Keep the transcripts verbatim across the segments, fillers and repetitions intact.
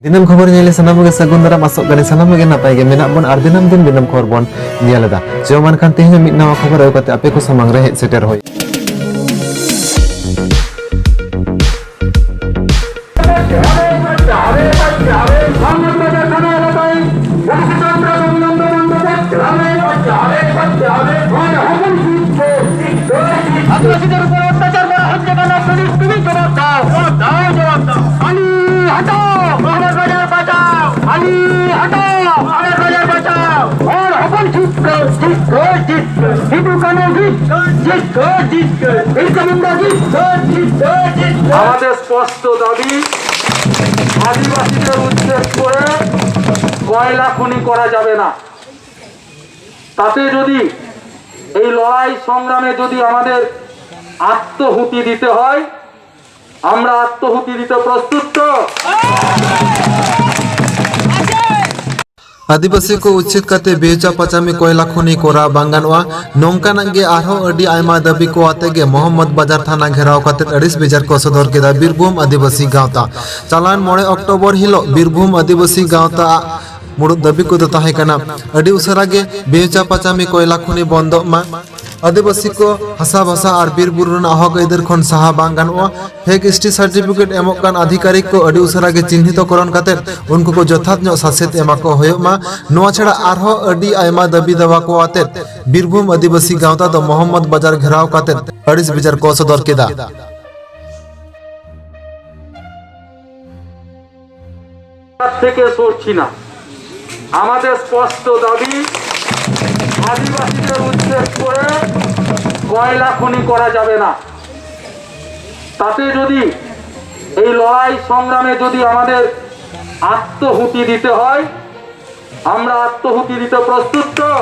ᱫᱤᱱᱟᱹᱢ ᱠᱷᱚᱵᱚᱨ ᱧᱮᱞ ᱥᱟᱱᱟᱢ ᱜᱮ ᱥᱟᱹᱜᱩᱱ ᱫᱟᱨᱟᱢ, ᱟᱥᱚᱜ ᱠᱟᱹᱱᱟᱹᱧ ᱥᱟᱱᱟᱢ ᱜᱮ ᱱᱟᱯᱟᱭ ᱜᱮ ᱢᱮᱱᱟᱜ ᱵᱚᱱ ᱟᱨ ᱫᱤᱱᱟᱹᱢ ᱫᱤᱱ ᱫᱤᱱᱟᱹᱢ ᱠᱷᱚᱵᱚᱨ ᱵᱚᱱ ᱧᱮᱞ ᱮᱫᱟ᱾ ᱪᱚ ᱢᱟ ᱮᱱᱠᱷᱟᱱ ᱛᱮᱦᱮᱧ ᱦᱚᱸ ᱢᱤᱫ ᱱᱟᱣᱟ ᱠᱷᱚᱵᱚᱨ ᱟᱹᱜᱩ ᱠᱟᱛᱮ ᱟᱯᱮ ᱠᱚ ᱥᱟᱢᱟᱝ ᱨᱮ ᱦᱮᱡ ᱥᱮᱴᱮᱨ ᱦᱩᱭ᱾ আদিবাসীদের উপরে অত্যাচার করা হচ্ছে কেন? পুলিশ, তুমি জবাব দাও। জবাব দাও, জবাব দাও। আলি হাটাও, মহারাজ বাজার বাঁচাও। আলি হাটাও, মহারাজ বাজার বাঁচাও। হর হপন জিত কর, জিত কর, জিত কর। সিধু কানু জিত কর, জিত কর, জিত কর। বিরসা মুন্ডা জিত কর, জিত কর, জিত কর। আমাদের স্পষ্ট দাবি, আদিবাসীদের উচ্ছেদ করে কয়লা খনি করা যাবে না। তাতে যদি এই লড়াই সংগ্রামে যদি আমাদের আত্মহুতি দিতে হয়, আমরা আত্মহুতি দিতে প্রস্তুত তো? ᱟᱹᱫᱤᱵᱟᱹᱥᱤ ᱠᱚ ᱩᱪᱷᱮᱫ ᱠᱟᱛᱮ ᱵᱮᱣᱪᱟ ᱯᱟᱪᱟᱢᱤ ᱠᱚᱭᱞᱟ ᱠᱷᱚᱱᱤ ᱠᱚᱨᱟᱣ ᱵᱟᱝ ᱜᱟᱱᱚᱜᱼᱟ᱾ ᱱᱚᱝᱠᱟᱱᱟᱜ ᱜᱮ ᱟᱨᱦᱚᱸ ᱟᱹᱰᱤ ᱟᱭᱢᱟ ᱫᱟᱹᱵᱤ ᱠᱚ ᱟᱛᱮ ᱜᱮ ᱢᱚᱦᱚᱢᱢᱚᱫᱽ ᱵᱟᱡᱟᱨ ᱛᱷᱟᱱᱟ ᱜᱷᱮᱨᱟᱣ ᱠᱟᱛᱮ ᱟᱹᱲᱤᱥ ᱵᱮᱡᱟᱨ ᱠᱚ ᱥᱚᱫᱚᱨ ᱠᱮᱫᱟ ᱵᱤᱨᱵᱷᱩᱢ ᱟᱹᱫᱤᱵᱟᱹᱥᱤ ᱜᱟᱶᱛᱟ᱾ ᱪᱟᱞᱟᱣᱮᱱ ᱢᱚᱬᱮ ᱚᱠᱴᱳᱵᱚᱨ ᱦᱤᱞᱳᱜ ᱵᱤᱨᱵᱷᱩᱢ ᱟᱹᱫᱤᱵᱟᱹᱥᱤ ᱜᱟᱶᱛᱟ ᱟᱜ ᱢᱩᱲᱩᱫ ᱫᱟᱹᱵᱤ ᱠᱚᱫᱚ ᱛᱟᱦᱮᱸ ᱠᱟᱱᱟ ᱟᱹᱰᱤ ᱩᱥᱟᱹᱨᱟ ᱜᱮ ᱵᱮᱣᱪᱟ ᱯᱟᱪᱟᱢᱤ ᱠᱚᱭᱞᱟ ᱠᱷᱚᱱᱤ ᱵᱚᱱᱫᱚᱜ ᱢᱟ᱾ ᱟᱹᱫᱤᱵᱟᱹᱥᱤ ᱠᱚ ᱦᱟᱥᱟ ᱵᱷᱟᱥᱟ ᱟᱨ ᱵᱤᱨ ᱵᱩᱨᱩ ᱨᱮᱱᱟᱜ ᱦᱚᱠ ᱟᱹᱭᱫᱟᱹᱨ ᱠᱷᱚᱱ ᱥᱟᱦᱟ ᱵᱟᱝ ᱜᱟᱱᱚᱜᱼᱟ᱾ ᱯᱷᱮᱠ ᱮᱥ ᱴᱤ ᱥᱟᱨᱴᱤᱯᱷᱤᱠᱮᱴ ᱮᱢᱚᱜ ᱠᱟᱱ ᱟᱫᱷᱤᱠᱟᱨᱤᱠ ᱠᱚ ᱟᱹᱰᱤ ᱩᱥᱟᱹᱨᱟ ᱜᱮ ᱪᱤᱱᱦᱤᱛᱚᱠᱚᱨᱚᱱ ᱠᱟᱛᱮ ᱩᱱᱠᱩ ᱠᱚ ᱡᱚᱛᱷᱟᱛ ᱧᱚᱜ ᱥᱟᱥᱮᱛ ᱮᱢᱟ ᱠᱚ ᱦᱩᱭᱩᱜ ᱢᱟ᱾ ᱱᱚᱣᱟ ᱪᱷᱟᱲᱟ ᱟᱨᱦᱚᱸ ᱟᱹᱰᱤ ᱟᱭᱢᱟ ᱫᱟᱹᱵᱤ ᱫᱟᱣᱟ ᱠᱚ ᱟᱛᱮ ᱵᱤᱨᱵᱷᱩᱢ ᱟᱹᱫᱤᱵᱟᱹᱥᱤ ᱜᱟᱶᱛᱟ ᱫᱚ ᱢᱚᱦᱚᱢᱢᱚᱫᱽ ᱵᱟᱡᱟᱨ ᱜᱷᱮᱨᱟᱣ ᱠᱟᱛᱮ ᱟᱹᱲᱤᱥ ᱵᱮᱡᱟᱨ ᱠᱚ ᱥᱚᱫᱚᱨ ᱠᱮᱫᱟ᱾ থেকে সরছি না। আমাদের স্পষ্ট দাবি, আদিবাসীদের উচ্ছেদ করে কয়লা খনি করা যাবে না। তাতে যদি এই লড়াই সংগ্রামে যদি আমাদের আত্মহুতি দিতে হয়, আমরা আত্মহুতি দিতে প্রস্তুত তো?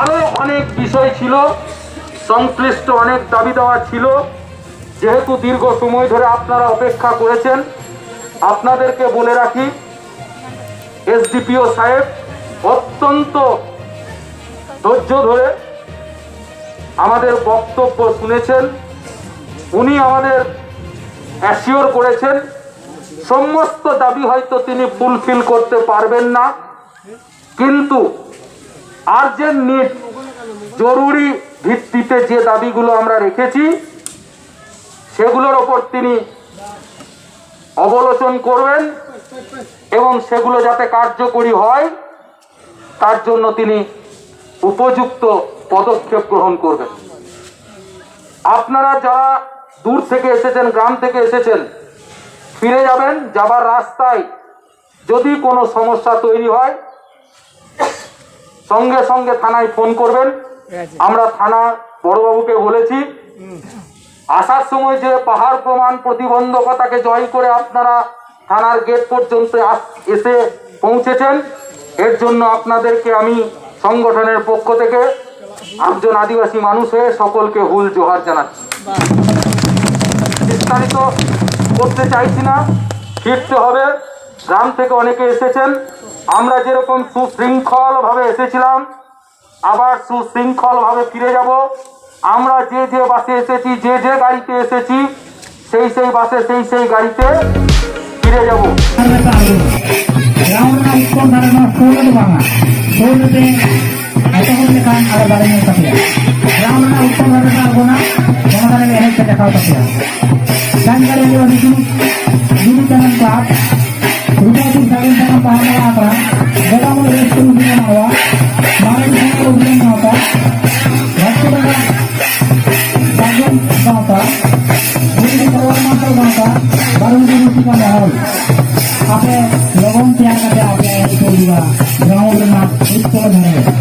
আরো অনেক বিষয় ছিল, সংশ্লিষ্ট অনেক দাবি দাওয়া ছিল। যেহেতু দীর্ঘ সময় ধরে আপনারা অপেক্ষা করেছেন, আপনাদেরকে বলে রাখি, এসডিপিও সাহেব অত্যন্ত ধৈর্য ধরে আমাদের বক্তব্য শুনেছেন। উনি আমাদের অ্যাসিওর করেছেন। সমস্ত দাবি হয়তো তিনি ফুলফিল করতে পারবেন না, কিন্তু আর্জেন্ট নিড, জরুরি ভিত্তিতে যে দাবিগুলো আমরা রেখেছি, সেগুলোর ওপর তিনি অবলোচন করবেন এবং সেগুলো যাতে কার্যকরী হয়, তার জন্য তিনি উপযুক্ত পদক্ষেপ গ্রহণ করবেন। আপনারা যারা দূর থেকে এসেছেন, গ্রাম থেকে এসেছেন, ফিরে যাবেন, যাবার রাস্তায় যদি কোনো সমস্যা তৈরি হয়, সঙ্গে সঙ্গে থানায় ফোন করবেন। আমরা থানার বড়বাবুকে বলেছি, আসার সময় যে পাহাড় প্রমাণ প্রতিবন্ধকতাকে জয় করে আপনারা থানার গেট পর্যন্ত আস- এসে পৌঁছেছেন, এর জন্য আপনাদেরকে আমি সংগঠনের পক্ষ থেকে একজন আদিবাসী মানুষ হয়ে সকলকে হুল জোহার জানাচ্ছি। বিস্তারিত করতে চাইছি না, ফিরতে হবে। গ্রাম থেকে অনেকে এসেছেন, আমরা যেরকম সুশৃঙ্খলভাবে এসেছিলাম, আবার সুশৃঙ্খলভাবে ফিরে যাব। আমরা যে যে বাসে এসেছি, যে যে গাড়িতে এসেছি, সেই সেই বাসে, সেই সেই গাড়িতে ফিরে যাব। ᱨᱟᱣᱩᱱᱰ ᱨᱮᱱᱟᱜ ᱩᱛᱛᱚᱨ ᱫᱷᱟᱨᱮ ᱫᱚ ᱵᱟᱝᱟ, ᱥᱩᱨ ᱨᱮ ᱮᱛᱚᱦᱚᱵ ᱞᱮᱠᱷᱟᱱ ᱟᱞᱮ ᱵᱟᱞᱮ ᱧᱮᱞ ᱛᱟᱯᱮᱭᱟ᱾ ᱨᱟᱣᱩᱱᱰ ᱨᱮᱱᱟᱜ ᱩᱛᱛᱚᱨ ᱫᱷᱟᱨᱮ ᱨᱮ ᱟᱬᱜᱚᱱᱟ, ᱚᱱᱟ ᱫᱷᱟᱨᱮ ᱞᱮ ᱮᱱᱮᱡ ᱯᱮ ᱫᱮᱠᱷᱟᱣ ᱛᱟᱯᱮᱭᱟ᱾ ᱰᱟᱝᱜᱟᱞᱤ ᱨᱮ ᱟᱹᱰᱤ ᱡᱩᱞᱩ ᱡᱩᱞᱩ ᱛᱟᱭᱱᱚᱢ ᱠᱚ ᱨᱩᱯᱟᱹ ᱥᱩᱨ ᱥᱟᱹᱜᱩᱱ ᱥᱟᱠᱟᱢ ᱵᱟᱦᱟ ᱢᱟᱞᱟ ᱟᱠᱷᱲᱟ, ᱜᱚᱫᱟ ᱢᱩᱞ ᱨᱮ ᱥᱩᱨ ᱵᱤᱱᱟ ᱢᱟᱱᱣᱟ, ᱢᱟᱨᱮ ᱥᱟᱶᱛᱟ ᱩᱫᱽᱨᱟᱹᱣ ᱜᱟᱶᱛᱟ, ᱵᱟᱥᱠᱮ ᱰᱟᱸᱜᱟ ᱥᱟᱨᱡᱚᱢ ᱜᱟᱶᱛᱟ, ᱜᱩᱨᱩ ᱥᱚᱨᱣᱟ ᱢᱟᱱᱛᱚ ᱜᱟᱶᱛᱟ, ᱵᱟᱨᱩᱱ ᱜᱩᱨᱩ ᱴᱤᱠᱟ ᱢᱚᱦᱚᱞ᱾ ᱟᱯᱮ ᱞᱚᱜᱚᱱ ᱛᱮᱭᱟᱨ ᱠᱟᱛᱮ ᱟᱯᱮ ᱟᱹᱭᱩᱨ ᱠᱚ ᱦᱩᱭᱩᱜᱼᱟ᱾ ᱜᱨᱟᱣᱩᱱᱰ ᱨᱮᱱᱟᱜ ᱩᱛᱛᱚᱨ ᱫᱷᱟᱨᱮ ᱨᱮ᱾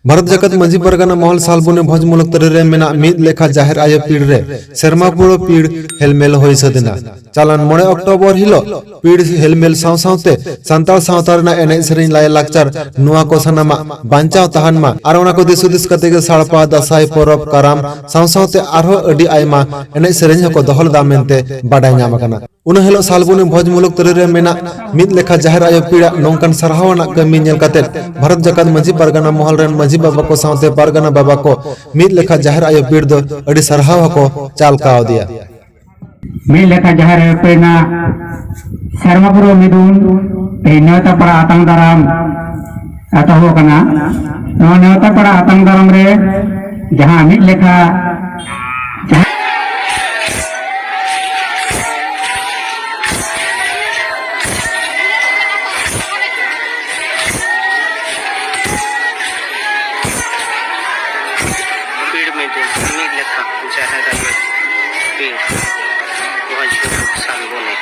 ᱵᱷᱟᱨᱚᱛ ᱡᱟᱠᱟᱛ ᱢᱟᱹᱡᱷᱤ ᱯᱟᱨᱜᱟᱱᱟ ᱢᱚᱦᱚᱞ ᱥᱟᱞᱵᱚᱱᱤ ᱵᱷᱚᱸᱡᱽ ᱢᱩᱞᱩᱠ ᱛᱟᱹᱨᱤ ᱨᱮ ᱢᱮᱱᱟᱜ ᱢᱤᱫ ᱞᱮᱠᱷᱟ ᱡᱟᱦᱮᱨ ᱟᱭᱳ ᱯᱤᱲ ᱨᱮ ᱥᱮᱨᱢᱟ ᱯᱩᱨᱟᱹ ᱯᱤᱲ ᱦᱮᱞᱢᱮᱞ ᱦᱩᱭ ᱥᱟᱹᱛ ᱮᱱᱟ᱾ ᱪᱟᱞᱟᱱ ᱢᱚᱬᱮ ᱚᱠᱴᱳᱵᱚᱨ ᱦᱤᱞᱳᱜ ᱯᱤᱲ ᱦᱮᱞᱢᱮᱞ ᱥᱟᱶ ᱥᱟᱶᱛᱮ ᱥᱟᱱᱛᱟᱲ ᱥᱟᱶᱛᱟ ᱨᱮᱱᱟᱜ ᱮᱱᱮᱡ ᱥᱮᱨᱮᱧ ᱞᱟᱭ ᱞᱟᱠᱪᱟᱨ ᱱᱚᱣᱟ ᱠᱚ ᱥᱟᱱᱟᱢᱟᱜ ᱵᱟᱧᱪᱟᱣ ᱛᱟᱦᱮᱱ ᱢᱟ ᱟᱨ ᱚᱱᱟ ᱠᱚ ᱫᱤᱥ ᱦᱩᱫᱤᱥ ᱠᱟᱛᱮ ᱜᱮ ᱥᱟᱲᱯᱟ, ᱫᱟᱸᱥᱟᱭ ᱯᱚᱨᱚᱵᱽ, ᱠᱟᱨᱟᱢ ᱥᱟᱶ ᱥᱟᱶᱛᱮ ᱟᱨᱦᱚᱸ ᱟᱹᱰᱤ ᱟᱭᱢᱟ ᱮᱱᱮᱡ ᱥᱮᱨᱮᱧ ᱦᱚᱸᱠᱚ ᱫᱚᱦᱚ ᱞᱮᱫᱟ ᱢᱮᱱᱛᱮ ᱵᱟᱰᱟᱭ ᱧᱟᱢ ᱟᱠᱟᱱᱟ᱾ ᱚᱱᱟ ᱦᱤᱞᱳᱜ ᱥᱟᱞᱵᱚᱱᱤ ᱵᱷᱚᱡᱽ ᱢᱩᱞᱩᱠ ᱛᱟᱹᱨᱤ ᱨᱮ ᱢᱮᱱᱟᱜ ᱢᱤᱫ ᱞᱮᱠᱷᱟ ᱡᱟᱦᱮᱨ ᱟᱭᱳ ᱯᱤᱲᱟᱜ ᱱᱚᱝᱠᱟᱱ ᱥᱟᱨᱦᱟᱣ ᱟᱱᱟᱜ ᱠᱟᱹᱢᱤ ᱧᱮᱞ ᱠᱟᱛᱮ ᱵᱷᱟᱨᱚᱛ ᱡᱟᱠᱟᱛ ᱢᱟᱹᱡᱷᱤ ᱯᱟᱨᱜᱟᱱᱟ ᱢᱚᱦᱚᱞ ᱨᱮᱱ ᱢᱟᱹᱡᱷᱤ ᱵᱟᱵᱟ ᱠᱚ ᱥᱟᱶᱛᱮ ᱯᱟᱨᱜᱟᱱᱟ ᱵᱟᱵᱟ ᱠᱚ ᱢᱤᱫ ᱞᱮᱠᱷᱟ ᱡᱟᱦᱮᱨ ᱟᱭᱳ ᱯᱤᱲ ᱫᱚ ᱟᱹᱰᱤ ᱥᱟᱨᱦᱟᱣ ᱦᱚᱸᱠᱚ ᱪᱟᱞ ᱠᱟᱣᱫᱮᱭᱟ᱾ ᱢᱤᱫ ᱞᱮᱠᱷᱟ ᱡᱟᱦᱮᱨ ᱟᱭᱳ ᱯᱤᱲ ᱨᱮᱱᱟᱜ ᱥᱮᱨᱢᱟ ᱯᱩᱨᱟᱹᱣ ᱢᱤᱫᱩᱱ ᱛᱮᱦᱮᱧ ᱱᱮᱣᱛᱟ ᱯᱟᱲᱟ ᱟᱛᱟᱝ ᱫᱟᱨᱟᱢ ᱮᱛᱚᱦᱚᱵ ᱟᱠᱟᱱᱟ᱾ ᱱᱚᱣᱟ ᱱᱮᱣᱛᱟ ᱯᱟᱲᱟ ᱟᱛᱟᱝ ᱫᱟᱨᱟᱢ ᱨᱮ ᱡᱟᱦᱟᱸ ᱢᱤᱫ ᱞᱮᱠᱷᱟ ᱯᱤᱲ ᱢᱤᱫᱩᱱ ᱢᱤᱫ ᱞᱮᱠᱷᱟ ᱡᱟᱦᱮᱨ ᱟᱭᱳ ᱯᱤᱲ ᱱᱚᱣᱟ ᱡᱷᱩᱨ ᱥᱟᱞᱵᱚᱱᱤ᱾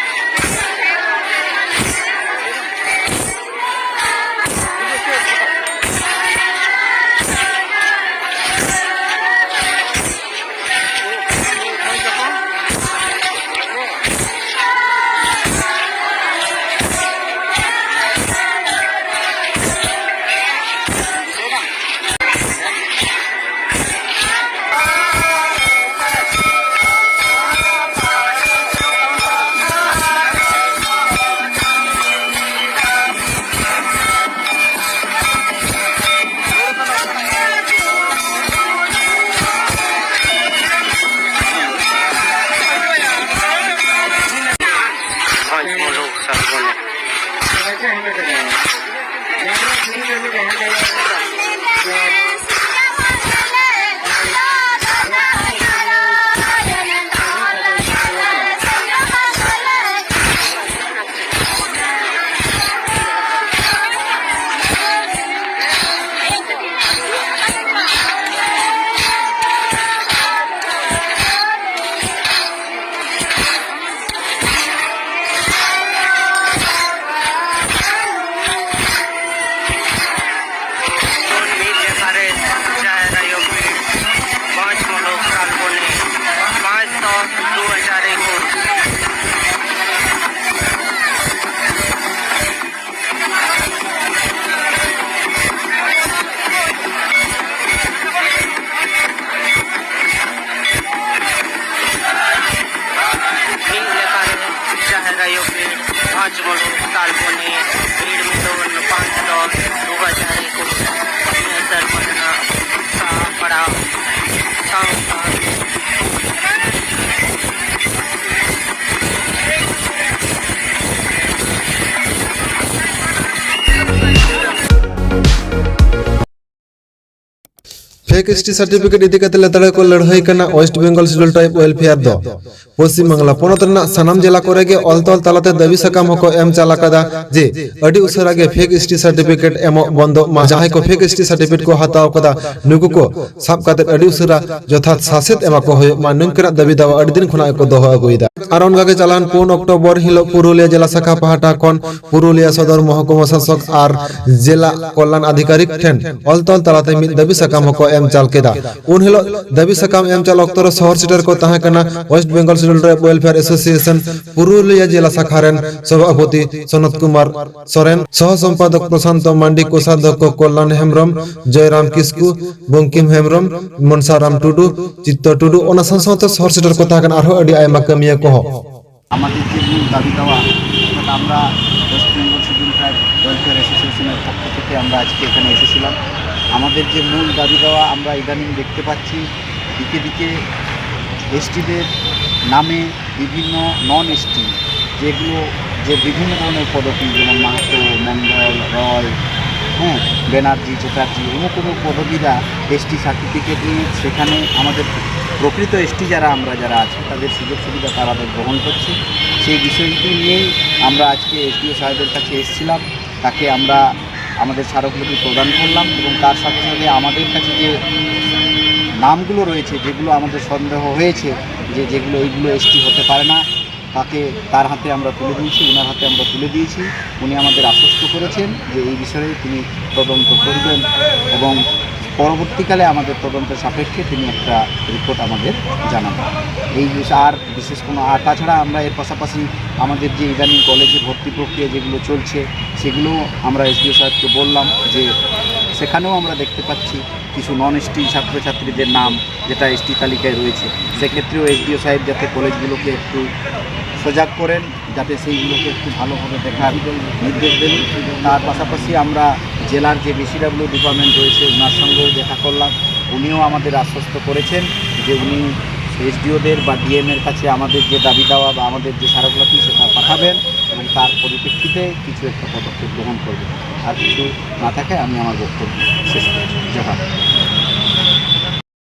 ᱡᱮᱢᱚᱱ ᱛᱟᱞᱵᱚᱱᱤ, ᱵᱷᱤᱲ ᱢᱤᱫᱚᱱ, ᱯᱟᱸᱪ ᱫᱚᱞ, ᱫᱩ ᱦᱟᱡᱟᱨ ᱮᱠᱩᱥ, ᱱᱤᱭᱟᱹ ᱥᱮᱨᱢᱟ ᱨᱮᱱᱟᱜ ᱥᱟᱯᱲᱟᱣ ᱥᱟᱶᱛᱟ᱾ Fake S T certificate ᱤᱫᱤ ᱠᱟᱛᱮ ᱞᱮᱛᱟᱲ ᱠᱚ ᱞᱟᱹᱲᱦᱟᱹᱭ ᱠᱟᱱᱟ West Bengal Scheduled Tribe Welfare ᱫᱚ᱾ ᱯᱚᱥᱪᱤᱢ ᱵᱟᱝᱞᱟ ᱯᱚᱱᱚᱛ ᱨᱮᱱᱟᱜ ᱥᱟᱱᱟᱢ ᱡᱮᱞᱟ ᱠᱚᱨᱮ ᱜᱮ ᱚᱞ ᱛᱚᱞ ᱛᱟᱞᱟᱛᱮ ᱫᱟᱹᱵᱤ ᱥᱟᱠᱟᱢ ᱦᱚᱸᱠᱚ ᱮᱢ ᱪᱟᱞ ᱟᱠᱟᱫᱟ ᱡᱮ ᱟᱹᱰᱤ ᱩᱥᱟᱹᱨᱟ ᱜᱮ fake S T certificate ᱮᱢᱚᱜ ᱵᱚᱱᱫᱚᱜ ᱢᱟ᱾ ᱡᱟᱦᱟᱸᱭ ᱠᱚ fake S T certificate ᱠᱚ ᱦᱟᱛᱟᱣ ᱟᱠᱟᱫᱟ, ᱱᱩᱠᱩ ᱠᱚ ᱥᱟᱵ ᱠᱟᱛᱮ ᱟᱹᱰᱤ ᱩᱥᱟᱹᱨᱟ ᱡᱚᱛᱷᱟᱛ ᱥᱟᱥᱮᱛ ᱮᱢᱟ ᱠᱚ ᱦᱩᱭᱩᱜ ᱢᱟ, ᱱᱚᱝᱠᱟᱱᱟᱜ ᱫᱟᱹᱵᱤ ᱫᱟᱣᱟ ᱟᱹᱰᱤ ᱫᱤᱱ ᱠᱷᱚᱱᱟᱜ ᱜᱮᱠᱚ ᱫᱚᱦᱚ ᱟᱹᱜᱩᱭᱮᱫᱟ᱾ ᱟᱨ ᱚᱱᱠᱟ ᱜᱮ ᱪᱟᱞᱟᱣᱮᱱ ᱯᱩᱱ ᱚᱠᱴᱳᱵᱚᱨ ᱦᱤᱞᱳᱜ ᱯᱩᱨᱩᱞᱤᱭᱟᱹ ᱡᱮᱞᱟ ᱥᱟᱠᱷᱟ ᱯᱟᱦᱴᱟ ᱠᱷᱚᱱ ᱯᱩᱨᱩᱞᱤᱭᱟᱹ ᱥᱚᱫᱚᱨ ᱢᱚᱦᱚᱠᱩᱢᱟ ᱥᱟᱥᱚᱠ ᱟᱨ ᱡᱮᱞᱟ ᱠᱚᱞᱭᱟᱱ ᱟᱫᱷᱤᱠᱟᱨᱤᱠ ᱴᱷᱮᱱ ᱚᱞ ᱛᱚᱞ ᱛᱟᱞᱟᱛᱮ ᱢᱤᱫ ᱫᱟᱹᱵᱤ ᱥᱟᱠᱟᱢ ᱦᱚᱸᱠᱚ ᱮᱢ ᱪᱟᱞ ᱠᱮᱫᱟ᱾ ᱩᱱ ᱦᱤᱞᱳᱜ ᱫᱟᱹᱵᱤ ᱥᱟᱠᱟᱢ ᱮᱢ ᱪᱟᱞ ᱚᱠᱛᱚ ᱨᱮ ᱥᱚᱦᱚᱨ ᱥᱮᱴᱮᱨ ᱠᱚ ᱛᱟᱦᱮᱸ ᱠᱟᱱᱟ West Bengal Scheduled Tribe Welfare Association Purulia ᱡᱮᱞᱟ ᱥᱟᱠᱷᱟ ᱨᱮᱱ ᱥᱚᱵᱷᱟᱯᱚᱛᱤ ᱥᱚᱱᱚᱛ ᱠᱩᱢᱟᱨ ᱥᱚᱨᱮᱱ, ᱥᱚᱦᱚ ᱥᱚᱢᱯᱟᱫᱚᱠ ᱯᱨᱚᱥᱟᱱᱛᱚ ᱢᱟᱱᱰᱤ, ᱠᱳᱥᱟᱫᱷᱚᱠᱠᱷᱚ ᱠᱚᱞᱭᱟᱱ ᱦᱮᱢᱵᱨᱚᱢ, ᱡᱚᱭᱨᱟᱢ ᱠᱤᱥᱠᱩ, ᱵᱚᱝᱠᱤᱢ ᱦᱮᱢᱵᱨᱚᱢ, ᱢᱚᱱᱥᱟᱨᱟᱢ ᱴᱩᱰᱩ, ᱪᱤᱛᱛᱚ ᱴᱩᱰᱩ, ᱚᱱᱟ ᱥᱟᱶ ᱥᱟᱶᱛᱮ ᱥᱚᱦᱚᱨ ᱥᱮᱴᱮᱨ ᱠᱚ ᱛᱟᱦᱮᱸ ᱠᱟᱱᱟ ᱟᱨᱦᱚᱸ ᱟᱹᱰᱤ ᱟᱭᱢᱟ ᱠᱟᱹᱢᱤᱭᱟᱹ ᱠᱚᱦᱚᱸ᱾ আমাদের যে মূল দাবি দাওয়া, অর্থাৎ আমরা West Bengal schedule tribe welfare অ্যাসোসিয়েশনের পক্ষ থেকে আমরা আজকে এখানে এসেছিলাম। আমাদের যে মূল দাবি দাওয়া, আমরা ইদানিং দেখতে পাচ্ছি দিকে দিকে এসটিদের নামে বিভিন্ন নন এসটি, যেগুলো, যে বিভিন্ন ধরনের পদবি, যেমন মাহাতো, মণ্ডল, রয়, হ্যাঁ, ব্যানার্জি, চ্যাটার্জি, অমুক অমুক পদবীরা এসটি সার্টিফিকেট নিয়ে সেখানে আমাদের প্রকৃত এসটি যারা, আমরা যারা আছি, তাদের সুযোগ সুবিধা তারা গ্রহণ করছে। সেই বিষয়টি নিয়েই আমরা আজকে এসডিও সাহেবের কাছে এসেছিলাম। তাকে আমরা আমাদের স্মারকলিপি প্রদান করলাম এবং তার সাথে সাথে আমাদের কাছে যে নামগুলো রয়েছে, যেগুলো আমাদের সন্দেহ হয়েছে যে যেগুলো, এইগুলো এসটি হতে পারে না, তাকে, তার হাতে আমরা তুলে দিয়েছি, ওনার হাতে আমরা তুলে দিয়েছি। উনি আমাদের আশ্বস্ত করেছেন যে এই বিষয়ে তিনি তদন্ত করবেন এবং পরবর্তীকালে আমাদের তদন্ত সাপেক্ষে তিনি একটা রিপোর্ট আমাদের জানাবেন। এই বিষয়ে আর বিশেষ কোনো, আর তাছাড়া আমরা এর পাশাপাশি আমাদের যে ইদানিং কলেজে ভর্তি প্রক্রিয়া যেগুলো চলছে, সেগুলো আমরা এসডিও সাহেবকে বললাম যে সেখানেও আমরা দেখতে পাচ্ছি কিছু নন এসটি ছাত্রছাত্রীদের নাম, যেটা এসটি তালিকায় রয়েছে। সেক্ষেত্রেও এসডিও সাহেব যাতে কলেজগুলোকে একটু সজাগ করেন, যাতে সেইগুলোকে একটু ভালোভাবে দেখার নির্দেশ দেন। তার পাশাপাশি আমরা জেলার যে বিসিডাব্লিউ ডিপার্টমেন্ট রয়েছে, ওনার সঙ্গেও দেখা করলাম। উনিও আমাদের আশ্বস্ত করেছেন যে উনি এসডিওদের বা ডিএম এর কাছে আমাদের যে দাবি দাওয়া বা আমাদের যে স্মারকলিপি, সেটা পাঠাবেন এবং তার পরিপ্রেক্ষিতে কিছু একটা পদক্ষেপ গ্রহণ করবেন। আর কিছু না থাকে, আমি আমার বক্তব্য শেষ করছি। জোহার।